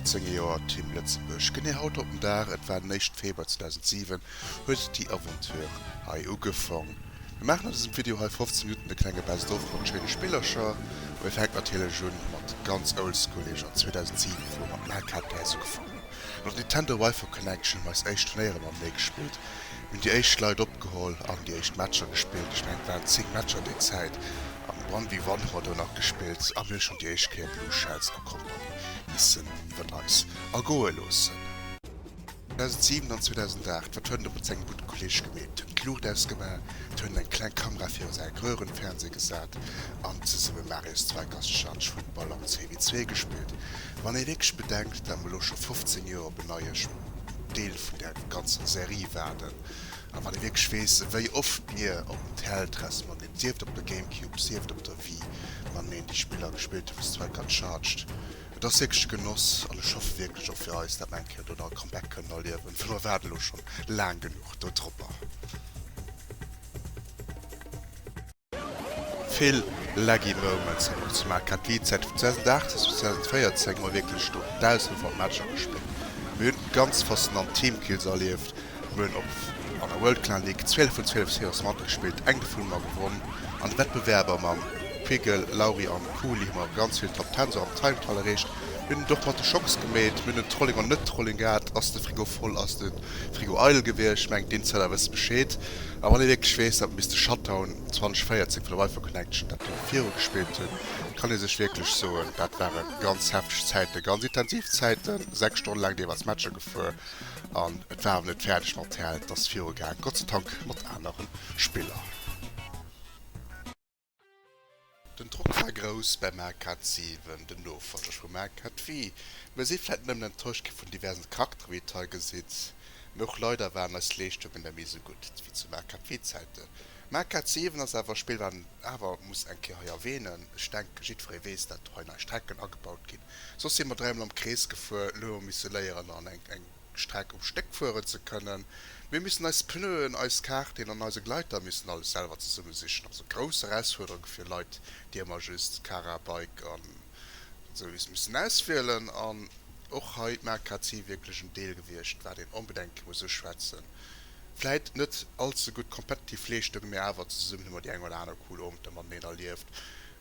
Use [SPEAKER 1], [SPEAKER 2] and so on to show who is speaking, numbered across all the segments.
[SPEAKER 1] 15 Joer Team Lëtzebuerg. Genee haut op den Dag, et war den éischten Februar 2007, huet déi Aventure hei ugefong. Mir maachen an dësem Video hei 15 Minutten e klenge Best of mat schéine Spillercher. Mir fänken natierlech un mat ganz oldschool-eg an 2007, wou mer mat Mario Kart DS ugefong hunn. Mat der Nintendo Wi-Fi Connection hu mer eis éischt Turnéiere matenee gespillt. Mir hunn déi éischt Leit opgeholl an déi éischt Matcher gespillt. Ech mengen et waren 10 Matcher déi Zäit. An One v One hu mer do nach gespillt a mir hu schonn déi éischt Kéier Blue Shells a Company missen iwwert eis ergoe loossen. 2007 an 2008, wat huet en do mat sengem gudde Kolleeg gemeet? Huet d'Luucht ausgemaach, huet eng kleng Kamera viru säi Röhrenfernseh gesat an zesumme Mario Strikers Charge Football am CW2 gespillt. Wann ee wierklech bedenkt, dat mer elo scho 15 Joer op en neie Deel vun där ganzer Serie waarden, a wann ee wierklech weess, wéi oft mir op dem TL-Tress mateneen, sief et op der Gamecube, sief et op der Wii, mateneen déi Spiller gespillt hu vu Striker Charged, et ass wierklech e Genoss an ech hoffe wierklech och fir eis, dat mer eng Kéier do nach e Comeback kënnen erliewen, well mer waarde elo schonn laang genuch dodropper. Vill laggy Moments han och ze maachen gehat. Déi Zäit vun 2008 bis 2014 hu mer wierklech do dausende von Matcher gespillt. Mir hunn ganz faszinant Teamkills erlieft. Mir hunn och an der World Clan League 12 vun 12 Series matgespillt, eng dovun hu mer gewonn. An de Wettbewerber mam Quiggle, Lauri an Kuli hu mer ganz vill Top Tens och am Time Trial erreecht. Mir hunn et och mat de Shocks gemeet, mir hunn en Trolling an Net-Trolling gehat. Ass de Frigo voll, ass de Frigo eidel gewiescht? Mengt d'Insider wësse Bescheed. A wann ee wierklech weess, datt mer bis de Shutdown 2014 vun der Wi-Fi Connection dat do viru gespillt hunn, kann ee sech wierklech soen, dat ware ganz hefteg Zäiten, ganz intensiv Zäiten, 6 Stonne laang deelweis Matcher gefuer an et war awer net fäerdeg mat TL, et ass viru gaang, Gott sei Dank mat anere Spiller. Den Drock war grouss bei Mario 7, dem Nofolger vu Mario Kart Wii. Mir si vläit nëmmen enttäuscht gi vun diversen Charakteren, wéi et hei gesitt, mee och leider waren eis Leeschtungen net méi sou gutt wéi zu Mario Kart Wii Zäiten. Mario Kart 7 ass awer e Spill wat een awer muss eng Kéier hei erwähnen. Ech denken jiddweree weess dat do hei nei Strecken agebaut ginn. Soss si mer dräimol am Krees gefuer, elo hu mer misse léieren an eng Streck um Stéck fueren ze kënnen. Mir müssen eis Pneuen, eis Karting an eise Gleiter müssen alles selwer zesumme sichen. Also grouss Erausfuerderunge fir Leit, déi ëmmer just Cara, Bike an esou müssen auswielen. An och hei d'Mark si wierklech en Deel gewiescht, wat een onbedengt muss uschwätzen. Vläit net all ze gutt kompetitiv Leeschtungen, mee awer zesummen hu mer déi eng oder aner cool Owenter mateneen erlieft.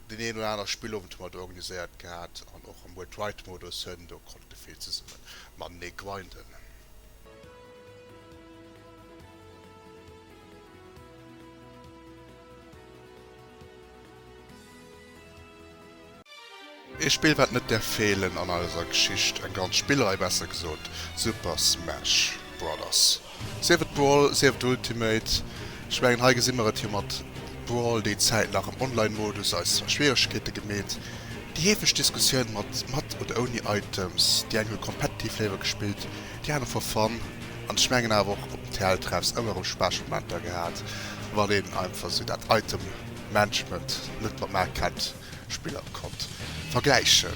[SPEAKER 1] Deen een oder aner Spillowend hu mer do organiséiert gehat an och am World Wide Modus hunn do konnte vill zesumme matenee grinden. Ee Spill wat net däerf feelen an eiser Geschicht, eng ganz Spillerei besser gesot, Super Smash Brothers. Sief et Brawl, sief et Ultimate, ech mengen hei gesi mer et jo mat Brawl déi Zäit nach am Online-Modus eis zwar Schwieregkeete gemeet. Déi heefeg Diskussioun mat mat oder ouni Items, déi eng hu competitive léiwer gespillt, déi aner for fun, an ech mengen awer och op den TL-Treffs ëmmer erëm Spaassmomenter gehat, wann een einfach sou dat Item Management net mat Mario Kart Spiller konnt vergläichen.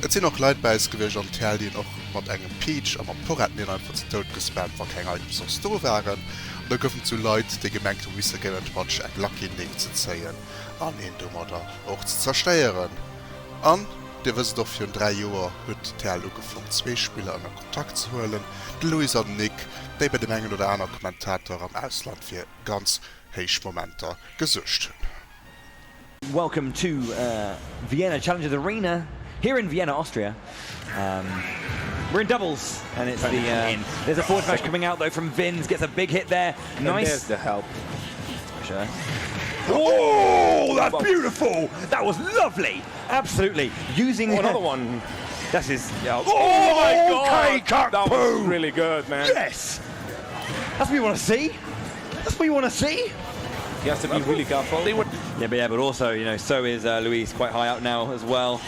[SPEAKER 1] Et sinn och Leit bei eis gewiescht am TL, déi een och mat engem Peach a mat Poretten een einfach ze Doud gespammt, wa keng Items soss do waren. An da goufen et sou Leit, déi gemengt hu misse Game Watch eng Lucky Ning ze zéien an een domadder och ze zerstéieren. An dir wësst et och, virun 3 Joer huet TL ugefong zwee Spiller ënner Kontakt ze huelen, de Louis an den Nick, déi bei dem engen oder aner Kommentator am Ausland fir ganz héich Momenter gesuergt hunn.
[SPEAKER 2] Welcome to uh, Vienna Challengers Arena here in Vienna, Austria. Um, we're in doubles, and it's the uh, there's a forward smash coming out though from Vins gets a big hit there. Nice. And
[SPEAKER 3] there's the help.
[SPEAKER 2] Sure. Oh, that's beautiful! That was lovely. Absolutely using
[SPEAKER 3] oh, another one.
[SPEAKER 2] That's his.
[SPEAKER 3] Yeah. Oh, my
[SPEAKER 2] okay,
[SPEAKER 3] god! That was really good, man.
[SPEAKER 2] Yes. That's what you want to see. That's what you want to see.
[SPEAKER 3] He has to be really careful.
[SPEAKER 2] They would. Yeah, but yeah, but also, you know, so is uh, Luis quite high up now as well.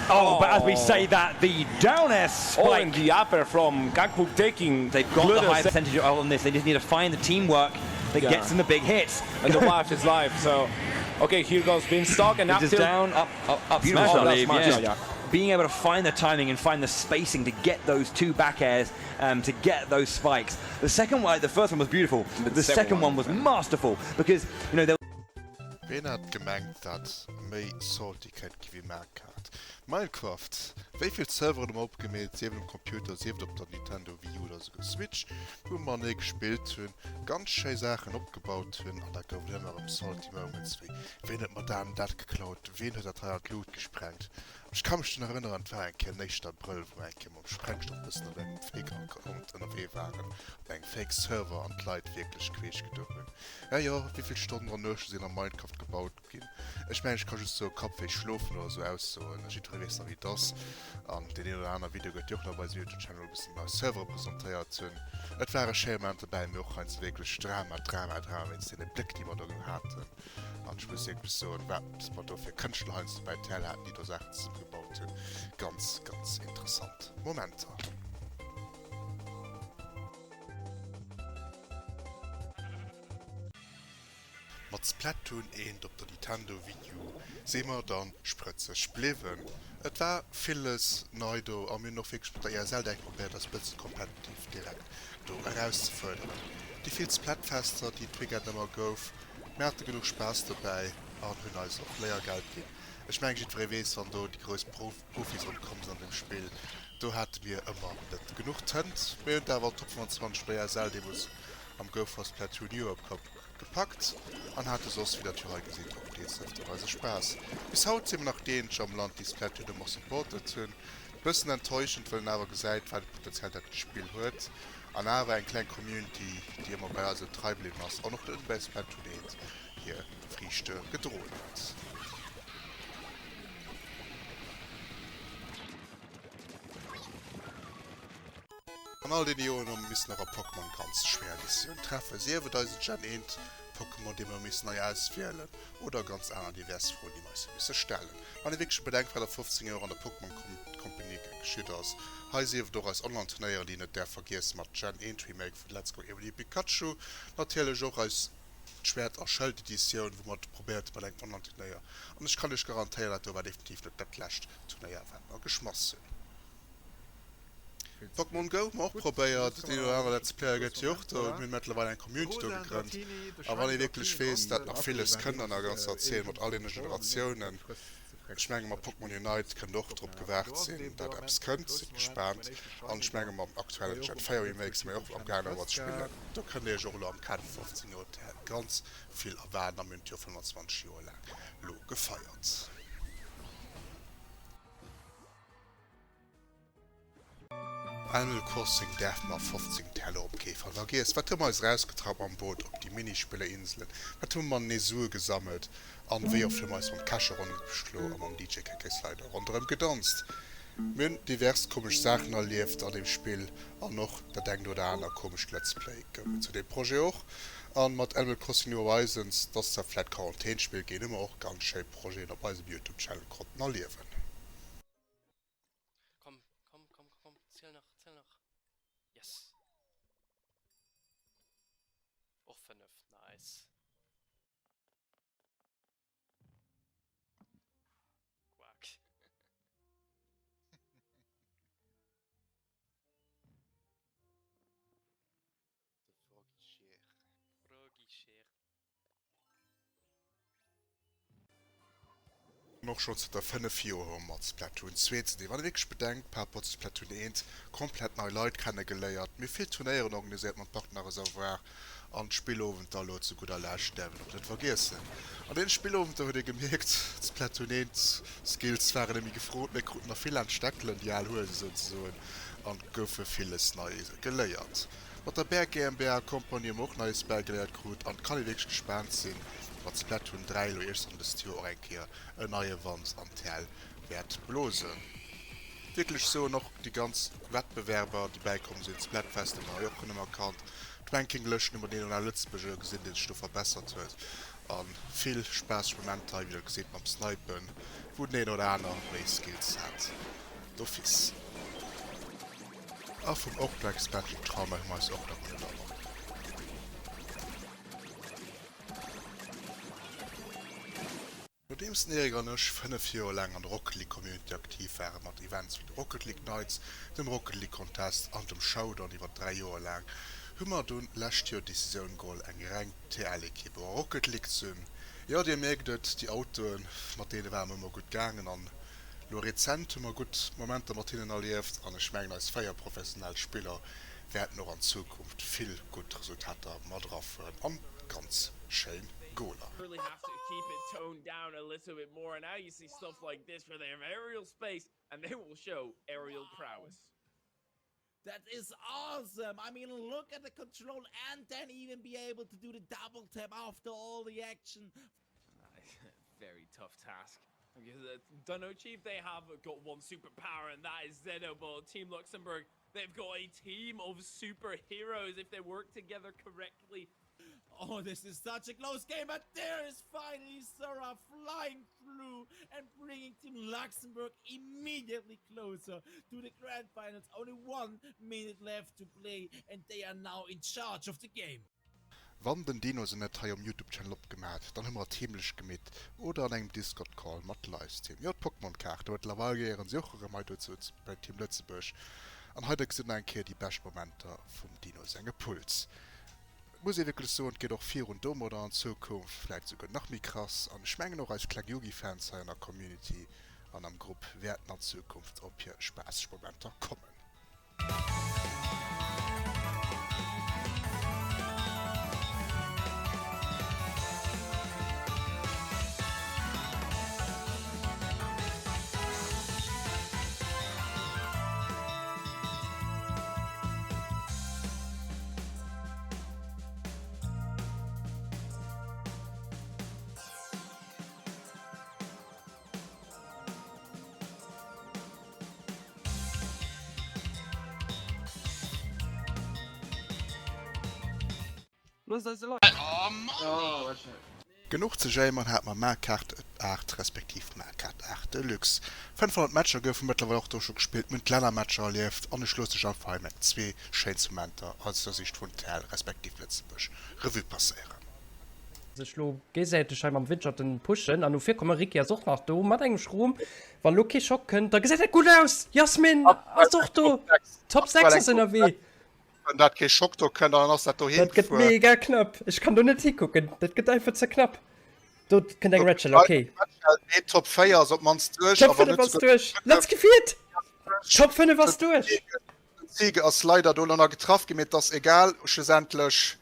[SPEAKER 2] Oh, oh, but as we say that, the down air spike.
[SPEAKER 3] Oh, and the upper from Kakbook taking.
[SPEAKER 2] They've got the high percentage on this. They just need to find the teamwork that yeah. gets them the big hits.
[SPEAKER 3] And the wash is live, so. Okay, here goes Beanstalk and up
[SPEAKER 2] is down, up, up, up, smash,
[SPEAKER 3] oh,
[SPEAKER 2] I believe.
[SPEAKER 3] Smash,
[SPEAKER 2] yeah.
[SPEAKER 3] yeah.
[SPEAKER 2] Being able to find the timing and find the spacing to get those two back airs, um, to get those spikes. The second one, the first one was beautiful.
[SPEAKER 3] The,
[SPEAKER 2] the second, second one, one was masterful because, you know,
[SPEAKER 1] Ween hat gemengt dat méi salty kéint gi wéi Mario Kart? Minecraft, Wéi vill Serveren hu mer opgemeet, sief et um Computer, sief et op der Nintendo Wii U oder souguer Switch, wou mer matenee gespillt hunn, ganz schéi Saachen opgebaut hunn an da gouf et ëmmer erëm salty Moments wéi, Ween huet mer dat an dat geklaut, ween huet dat hei an d'Lut gesprengt? An ech ka mech drun erënneren, et war eng Kéier den éischten Abrëll, wou mer eng Kéier mam Sprengstoff bëssen op engem Fake Account ënnerwee waren, op engem Fake Server an d'Leit wierklech queesch gedoen hunn. Jo jo, wéi vill Stonnen an Nuechte sinn am Minecraft gebaut Ginn. Ech mengen ech ka just soe Kappwéi schlofen oder sou aussoen. Jiddweree weess nach wéi et ass. An deen een oder aner Video gëtt jo och nach op eisem Youtube Channel wou e bëssen nei Servere presentéiert hunn. Et ware schéi Momenter bäi, mee och heiansdo wierklech Drama, Drama, Drama wéinst deene Bléck déi mer do haten. An ech muss wierklech soen, wat mer do fir Kënschtler heiansdo bäi TL haten déi do Saachen zesummegebaut hunn. Ganz, ganz interessant Momenter. Mat Splatoon 1 op der Nintendo Wii U si mer dann sprëtzeg bliwwen. Et war villes nei do a mir hunn och wierklech mat der ESL direkt probéiert eis bëssen kompetitiv direkt do erauszefuerderen. Déi vill Splatfester déi et d'Weekend ëmmer gouf, mir hate genuch Spaass dobäi an hunn eis och Léiergeld ginn. Ech mengen jiddweree weess wann do déi grouss Profis opkomm sinn an dem Spill, do hate mir ëmmer net genuch Tënt. Mir hunn et awer an d'Top 25 bei ESL deemools am Go for Splatoon Europe Cup gepackt an hate soss, wéi der jo hei gesitt, och deels öfter eise Spaass. Bis haut si mer nach déi eenzeg am Land, déi Splatoon ëmmer supportet hunn. Bëssen enttäuschend, well een awer gesäit, wat e Potenzial dat Spill huet an awer eng kleng Community, déi ëmmer bei eis esou trei bliwwen ass an och net nëmme bäi Splatoon 1 hir Friichte gedroen huet. An all deene Joren hu mer missen nach a Pokémon ganz schwéier Decisioun treffen, sief et eise Gen 1 Pokémon dee mer hu missen nei auswielen oder ganz aner divers Froen déi mer eis hu misse stellen. Wann ee wierklech bedenkt wat a 15 Joer an der Pokémon Company geschitt ass, hei sief et och eis Online Turnéieren déi een net däerf vergiessen mat Gen 1 Remake vun Let's Go Evoli Pikachu, natierlech och eis Schwäert a Schëld Editioun wou mer et probéiert hu mat engem Online Turnéier an ech kann iech garantéieren dat do war definitiv net dat lescht Turnéier wat mer geschmass hunn. Pokémon Go hu mer och probéiert, deen een oder anere Let's Player gëtt jo och do, mir hunn mëttlerweil eng Community do gegrënnt a wann ee wierklech weess dat nach villes kënnt an der ganzer Zeen mat all deene Generatiounen, ech menge mat Pokémon Unite kënnt och drop gewaart sinn dat eppes kënnt, sidd gespaant an ech menge mam aktuellen Gen 4 Remake si mer jo och am gaangen mat ze spillen, do kënnt dir iech och elo am Kader vu 15 Joer ganz vill erwaarden a mir hunn et jo 25 Joer laang elo gefeiert. Animal Crossing däerfe mer 15 Teller op kee Fall vergiessen. Wat hu mer eis erausgetraut mam Boot op déi Minispillerinselen? Wat hu mer matenee Sue gesammelt? An wéi oft hu mer eis mam Kescher ronderëm geschlo a mam DJ KK Slider ronderëm gedanzt? Mir hunn divers komesch Saachen erlieft an deem Spill an och dat engt oder aner komescht Let's Play gouf et zu deem Projet och. An mat Animal Crossing New Horizons, dat ass zwar vläit Quarantänspill ginn, hu mer och ganz schéi Projeten op eisem Youtube Channel konnten erliewen.
[SPEAKER 4] Komm, komm, komm, komm, ziel nach, ziel nach. Yes. Och 5, nice. Quack.
[SPEAKER 1] De Froggy Scheer.
[SPEAKER 4] Froggy Scheer.
[SPEAKER 1] An och schonn zënter 5 Joer hu mer mat Splatoon 2 ze dinn. Wann ee wierklech bedenkt, par rapport zu Splatoon 1, komplett nei Leit kenne geléiert, mir vill Turnéieren organiséiert mam Partner Reservoir an d'Spillowenter elo zu gudder Lescht däerf een och net vergiessen. An deene Spillowenter huet ee gemierkt, d'Splatoon 1 Skills waren net méi gefrot, mir kruten der vill laanscht d'Deckelen, déi al Huese souzesoen, an goufe villes nei geléiert. Mat der Bär GmbH Company hu mer och Neies bäigeléiert krut an et kann ee wierklech gespaant sinn, mat Splatoon 3 elo iergstwann dëst Joer och eng Kéier en neie Wand an d'Häll wäert blosen. Wierklech soen och déi ganz Wettbewerber déi bäikomm sinn, Splatfest hu mer hei och rëm erkannt, d'Rankinglëschten hu mer deen oder anere Lëtzebuerger gesinn dee sech do verbessert huet a vill spaasseg Momenter hei wéi der gesitt mam Snipen wou den een oder aner méi Skills hat d'office. A vum Orca Expansion Trauma hu mer eis och nach net erholl. Nodeems den Eric an ech 5 Joer laang an der Rocket League Community aktiv ware mat Events wéi de Rocket League Nights, dem Rocket League Contest an dem Showdown iwwer 3 Joer laang, hu mer dunn lescht Joer d'Decisioun geholl eng reng TL Equipe a Rocket League ze hunn. Jo, dir mierkt et, déi Autoen, mat deene ware mer ëmmer gutt gaangen an. Lo rezent hu mer gutt Momenter mat hinnen erlieft an ech mengen eis 4 professionell Spiller wäerten och an Zukunft vill gutt Resultater mat erafueren an ganz schéin Goaler.
[SPEAKER 5] That is awesome! I mean look at the control and then even be able to do the double tap after all the action.
[SPEAKER 4] Very tough task. Because uh, Dino Chief, they have got one superpower, and that is Xenobot. Team Luxembourg, they've got a team of superheroes if they work together correctly.
[SPEAKER 5] Oh, this is such a close game, but there is finally Sora flying through and bringing Team Luxembourg immediately closer to the grand finals. Only one minute left to play, and they are now in charge of the game.
[SPEAKER 1] Wann den Dino se net hei um Youtube Channel opgemaat, dann hu mer et heemlech gemeet oder an engem Discord Call mat Livestream. Jo d'Pokémon Kaarte, mëttlerweil gehéieren se och erëm hei dozou bei Team Lëtzebuerg. An hei da gesitt der nach eng Kéier déi bescht Momenter vum Dino senge Pulls. Et muss ee wierklech soen, et geet och virun domadder an Zukunft, vläit souguer nach méi krass. An ech mengen och eis kleng Yugi-Fans hei an der Community an am Grupp wäerten an Zukunft op hir spaasseg Momenter kommen. Genuch ze jéimern hat mam Mario Kart 8 respektiv Mario Kart 8 Deluxe. 500 Matcher goufe mëttlerweil och do scho gespillt, mir hunn d'Lännermatcher erlieft an ech loosse lech einfach hei meng zwee schéinst Momenter aus der Sicht vun TL respektiv Lëtzebuerg Revue passéieren.
[SPEAKER 6] Sech lo géisäiteg hei mam Widgerton pushen an no vir kommen. Ricky ass och nach do mat engem Schroom. Wann lo kee Schock kënnt, da gesäit dat gutt aus. Jasmin ass och do. Top 6 ass ënnerwee.
[SPEAKER 1] Wann dat kee Schock do kënnt, dann ass dat doheem
[SPEAKER 6] Dat gëtt
[SPEAKER 1] gefuer.
[SPEAKER 6] mega knapp. Ech kann do net hikucken. Dat gëtt einfach ze knapp. Do kënnt eng Red Shell, okay.
[SPEAKER 1] Nee, Top 4 ass op d'mannst duerch.
[SPEAKER 6] Top
[SPEAKER 1] awer
[SPEAKER 6] 5
[SPEAKER 1] net
[SPEAKER 6] ass
[SPEAKER 1] souguer
[SPEAKER 6] duerch. Let's gefiert! Top 5 ass duerch.
[SPEAKER 1] Den Ziege ass leider do nach getraff ginn, mee et ass egal. Schlussendlech,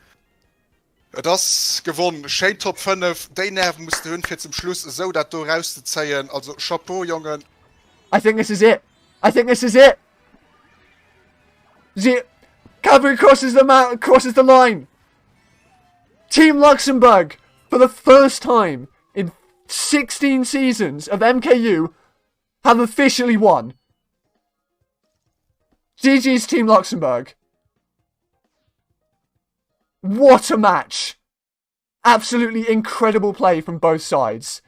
[SPEAKER 1] et ass gewonn. Schéin Top 5. Déi Nerven muss de hunn, fir zum Schluss esou dat do erauszezéien. Also Chapeau, Jongen.
[SPEAKER 7] I think this is it. I think this is it. Ze Cadbury crosses the ma crosses the line. Team Luxembourg, for the first time in 16 seasons of MKU, have officially won. GG's Team Luxembourg. What a match! Absolutely incredible play from both sides.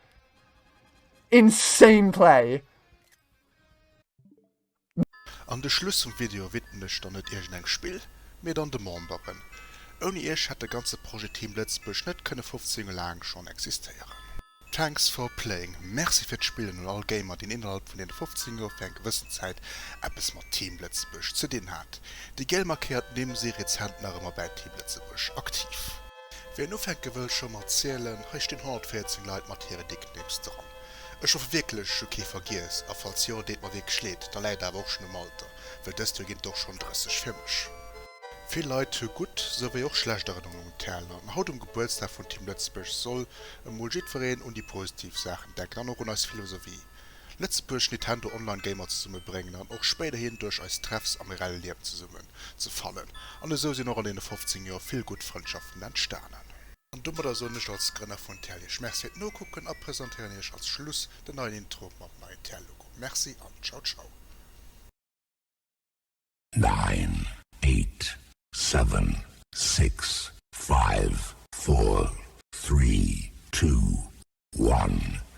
[SPEAKER 7] Insane play.
[SPEAKER 1] An de Schluss vum Video widmen ech dann net iergendengem Spill, mee dann de Memberen. Ouni iech hätt de ganze Projet Team Lëtzebuerg net kënne 15 Joer laang schonn existéieren. Thanks for playing, Merci fir d'Spillen un all Gamer deen innerhalb vun deene 15 Joer fir eng gewëssen Zäit eppes mat Team Lëtzebuerg ze dinn hat. Déi giel markéiert Nimm si rezent nach ëmmer bäi Team Lëtzebuerg aktiv. Wien ufänke wëll scho mat zielen, hei stinn 114 Leit mat hire Nicknames dran. Ech hoffe wierklech ech hu kee vergiess a falls jo, deet mer wierklech leed, da läit awer och schonn um Alter, well dëst Joer ginn et och schonn 30 fir mech. Vill Leit hu gutt souwéi och schlecht Erënnerungen un d'Häll an haut um Gebuertsdag vun Team Lëtzebuerg soll emol jiddwereen un déi positiv Saachen denken an och un eis Philosophie Lëtzebuerg Nintendo Online Gamer zesumme bréngen an och spéiderhin duerch eis Treffs am reelle Liewen zesummen ze fannen an esou sinn och an deene 15 Joer vill gutt Frëndschaften entstanen. An domadder soen ech als Grënner vun TL iech Merci fir d'Nokucken a presentéieren iech als Schluss den neien Intro mam neien TL Logo. Merci an ciao ciao.
[SPEAKER 8] 9, 8, 7, 6, 5, 4, 3, 2, 1.